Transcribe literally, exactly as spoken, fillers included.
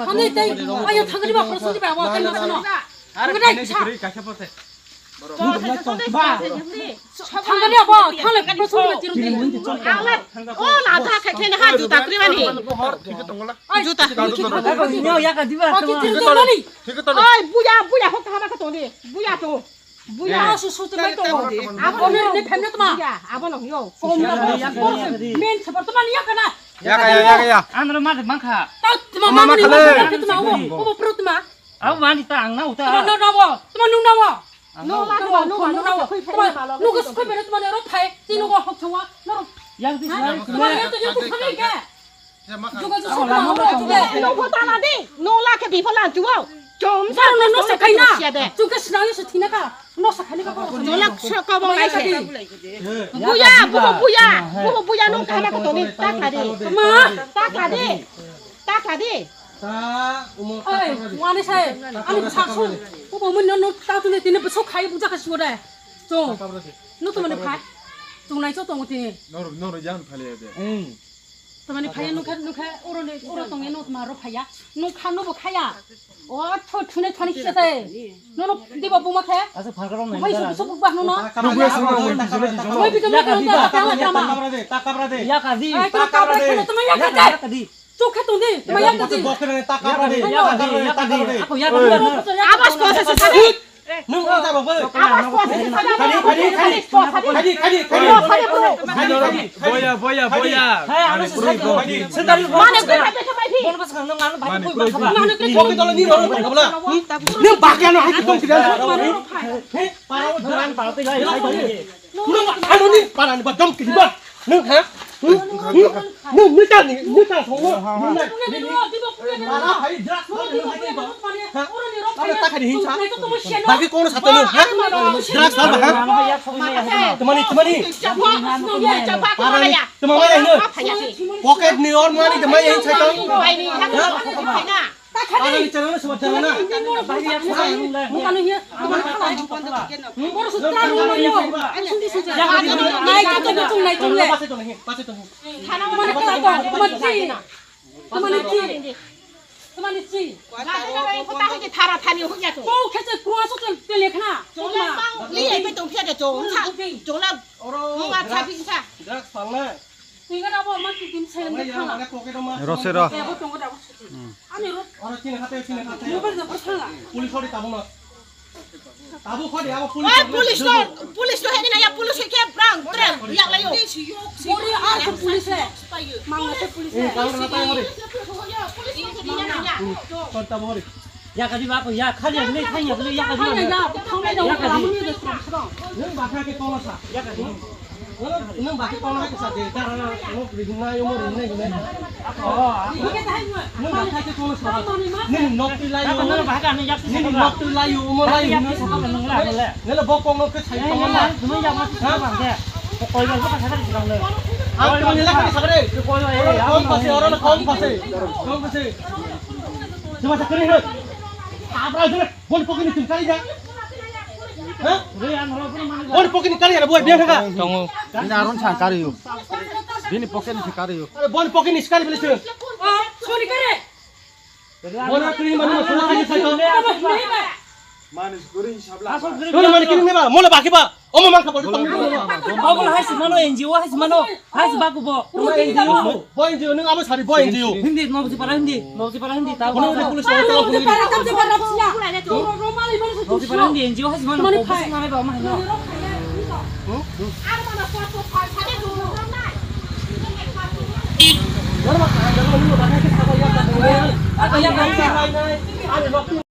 Thangni tei, ayo thangni ba, prosunti ba, wa, tei ma sano. Are, thangni, khaini sa. Sikri, kaisa porte. Thangni abo, thangle prosunti ba, tirung di. Ang na, o, la, ta, khe, khe, na, ha, juta, kri, mani. Juta. Thik tongla. Oi, thik tongla. Oi, buya, buya, hok, hama, khe, tongdi. Buya, to. Buya. Ya. Su, su, tuma ito. Abo ni, ni phem na tuma. Buya, abo no yo. Kom na. Men sabar tuma ni ya kana. Ya ka ya, ya ka ya. Andro ma de mangkha. Ta tuma ma ma ni ma tuma o. O pro tuma. Abo ma ni ta ang na uta. Tuma no na wo. Tuma nu na wo. No la tuma no no na wo. Tuma nu ko skoi bere tuma ne ro phai. Ti nu ko hok tuma. No. Yang ti. Tuma ya to yo tu phai ke. Juga tu sama no tu de. No pho ta la de. No la ke bi pho la tu wo. Chom sa no no se kai na. Tu ke sna yo se thina ka. No sa khani ka ko. No la so ko bo lai se. Buya, buho buya. Buho buya no ka na ko to ni. Ta ka de. Ma. Ta ka de. Ta ka de. Ta umo ta ka de. Wani sai. Ani bwsa so. Ko bo mun no ta tu ni tini bwsa khai buja ka suwa de. To. No to mane phai. Chung nai cho tong tini. No no yan phale de. Tamani phaya nukha, nukha, oro ni, oro tongya, nuk maro phaya. Nukha, nubo khaya. O, tho, thune, thani khisa tai. Nono diba buma khe? Asa phakaro nai. Mai su, su bukba nono. Mai bijo, mai bijo, ta kabra de, ta kabra de. Ya ka di. Ai, ta kabra de. Tuma ya ka di. Chuk khe tong di, tuma ya ka di. Bok khe ta kabra de, ya ka di, ya ka di. Ako ya ka di. Abas ko sa sa. Nung oi ta bok. Khani, khani, khani. Khani, khani, khani. Khani, khani. Boya, boya, boya. Hai, ano sesai ko. Sendal. Mane ko khape khape phi. Bono bas nang ano bhai koi bas ba. Boki tolo ni ro ro khabla. Ni bakya no hai kitom kidan. He, para o duran para te lai sai ko. Nung ano ni para ni ba dom kiba. Nung ha? Nung, nung, nung, nung ta ni, nung ta song nung. Nung na. Para hai drugs ba nung hai ba. Ha? Para ta khari hin sa. Bagi kono sa ta nung ha? Drugs ba ha? Tumani, tumani. Para ni, tumani hin. Pocket ni or money tumani hin sa ta. Para ni channel se bata na. Thara thani hukya to. Kau khe se kruaso tel tel khna. Chongla ma li ai pe tong phia de chong sa. Chongla ma cha phi sa. Drugs phalna. Twi ga abo ma ti dim sai. Rose ro. Abo tong ga abo. Ani ro. Oro chini khate chini khate. Mobile da phar sala. Police ori tabu na. Tabu khodi abo police. Oi police to, police to hedi na ya police ke brang tre yak layo. Bori ar ko police le. Mang na police le. Police to hedi na ya. Kon tabu ori. Ya ka di ba ko ya khali ya le thang ya le ya ka di. Thang ya, thang ya, ya ka di. Nung ba kha ke kono sa. Ya ka di. Nung ba khe kono hai kisa de, dara nok rinai, omo rinai hinai. Nung ba khe kono sa. Nini nok twi lai yo. Nini nok twi lai yo, omo lai yo. Nele bo kong nok ke sai tong ma. Ha? Ang tong ni la kani sagre. Kom pase, oro na kom pase. Kom pase. Sima sakri hai. Abra jule. Boni pokini tin kari ja. Ha? Boni pokini kari ja, boi biang kha. Tongo. Ini aron sang kari yo. Bini pokini si kari yo. Are boni pokini si kari beli sir. Sorry kare. Boni kini mani masuk lagi saya. Manis goreng sabla. Dulu mani kini ba, mola baki ba. Omo mangkha bol tong. Omo hai si mano N G O hai si mano. Hai si baku bo. Boy N G O. Boy N G O nung abo sari boy N G O. Hindi, mau si para hindi. Mau si para hindi. Tahu. Kono udah pulis tahu pulis. Mau si para hindi N G O hai si mano. Mau si para hindi.